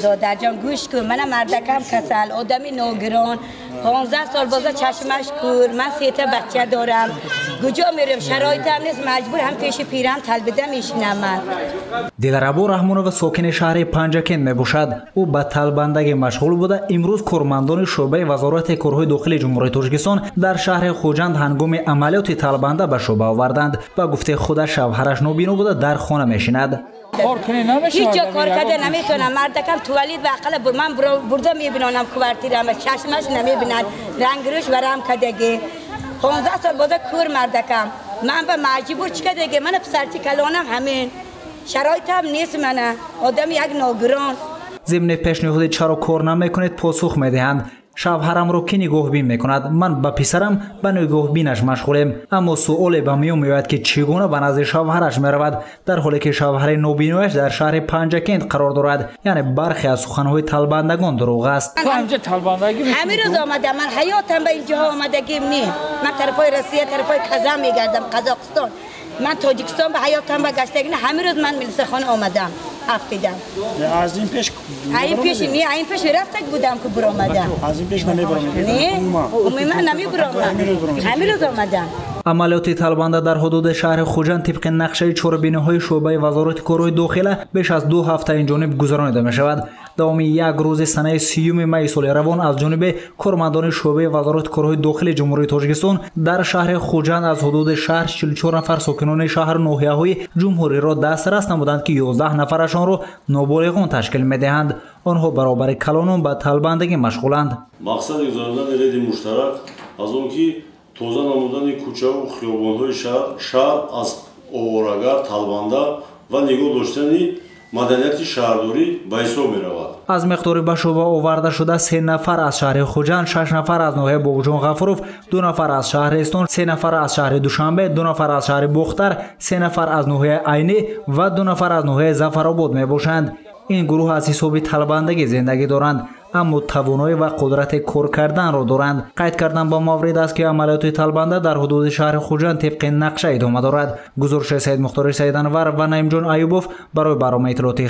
Додарҷон, гӯш кун, мана мардакам касал, одами ногирон, 15 сол боза чашмаш кур, ман сета бача дорам. Куҷо мерем? Шароитам нест, маҷбур ҳам пеши пирам талбида мешинам ман. Дилрабо Раҳмонова сокини шаҳри Панҷакент мебошад. Ӯ ба талбандагӣ машғул буда, имрӯз кормандони шӯъбаи Вазорати корҳои дохилии Ҷумҳурии Тоҷикистон дар шаҳри Хуҷанд ҳангоми амалиёти талбанда ба шӯъба оварданд. Ба гуфтаи худаш, шавҳараш нобино буда, дар хона мешинад. Ҳеҷ ҷо кор карда наметавонам. Мардакам туалет ба ақала ман бурда мебинонам, квартирама чашмаш намебинад, рангрӯш варам кардагӣ. 15 сол боза кур мардакам. Ман ба маҷбур чӣ кардагӣ? Мана писарчи калонам ҳамин. Шароитам нест, мана одами як ногирон. Зимни пешниҳоди чаро кор намекунед посух медиҳанд: шавҳарамро кӣ нигоҳбин мекунад? Ман ба писарам ба нигоҳбинаш машғулем. Аммо суоле ба миён меояд, ки чӣ гуна ба назди шавҳараш меравад, дар ҳоле ки шавҳари нобинояш дар шаҳри Панҷакент қарор дорад. Яъне бархе аз суханҳои талбандагон дурӯғ аст. Ҳамин рӯз омадам ман, ҳаётам ба инҷоҳо омадагим не. Ман тарафҳои Россия, тарафҳои Казан мегардам, Қазоқистон. Ман Тоҷикистон ба ҳаётам ба гаштагӣ. Ҳамин рӯз ман милисахона омадам, афтидам. Аз ин пеш? Ин пеш не, ин пеш рафтак будам, ки буромадам. Аз ин пеш намебаромадед? Не, умуман намебаромадам. Ҳамин рӯз омадам. Амалиёти талбанда дар ҳудуди шаҳри Хуҷанд тибқи нақшаи чорабиниҳои шӯъбаи Вазорати корҳои дохила беш аз 2 ҳафта ин ҷониб гузаронида мешавад. Давоми як рӯзи санаи 30 майи соли равон аз ҷониби кормандони шӯъбаи Вазорати корҳои дохилии Ҷумҳурии Тоҷикистон дар шаҳри Хуҷанд аз ҳудуди шаҳр 44 нафар сокинони шаҳру ноҳияҳои ҷумҳуриро дастрас намуданд, ки 11 нафарашонро ноболиғон ташкил медиҳанд. Онҳо баробари калонон ба талбандагӣ машғуланд. Мақсади гузаронидани рейди муштарак аз он ки тоза намудани кӯчаву хиёбонҳои шаҳр аз оворагар, талбанда ва нигоҳ доштани маданияти шаҳрдорӣ ба ҳисоб меравад. Аз миқдори ба шӯъба оварда шуда 3 нафар аз шаҳри Хуҷанд, 6 нафар аз ноҳияи Бобоҷон Ғафуров, 2 нафар аз шаҳри Эстон, 3 нафар аз шаҳри Душанбе, 2 нафар аз шаҳри Бохтар, 3 нафар аз ноҳияи Айнӣ ва 2 нафар аз ноҳияи Зафаробод мебошанд. Ин гурӯҳ аз ҳисоби талбандагӣ зиндагӣ доранд, аммо тавоноӣ ва қудрати кор карданро доранд. Қайд кардан ба маврид аст, ки амалиёти талбанда дар ҳудуди шаҳри Хуҷанд тибқи нақша идома дорад. Гузориши Саидмухтори Саиданвар ва Наимҷон Аюбов барои барномаи иттилоотии.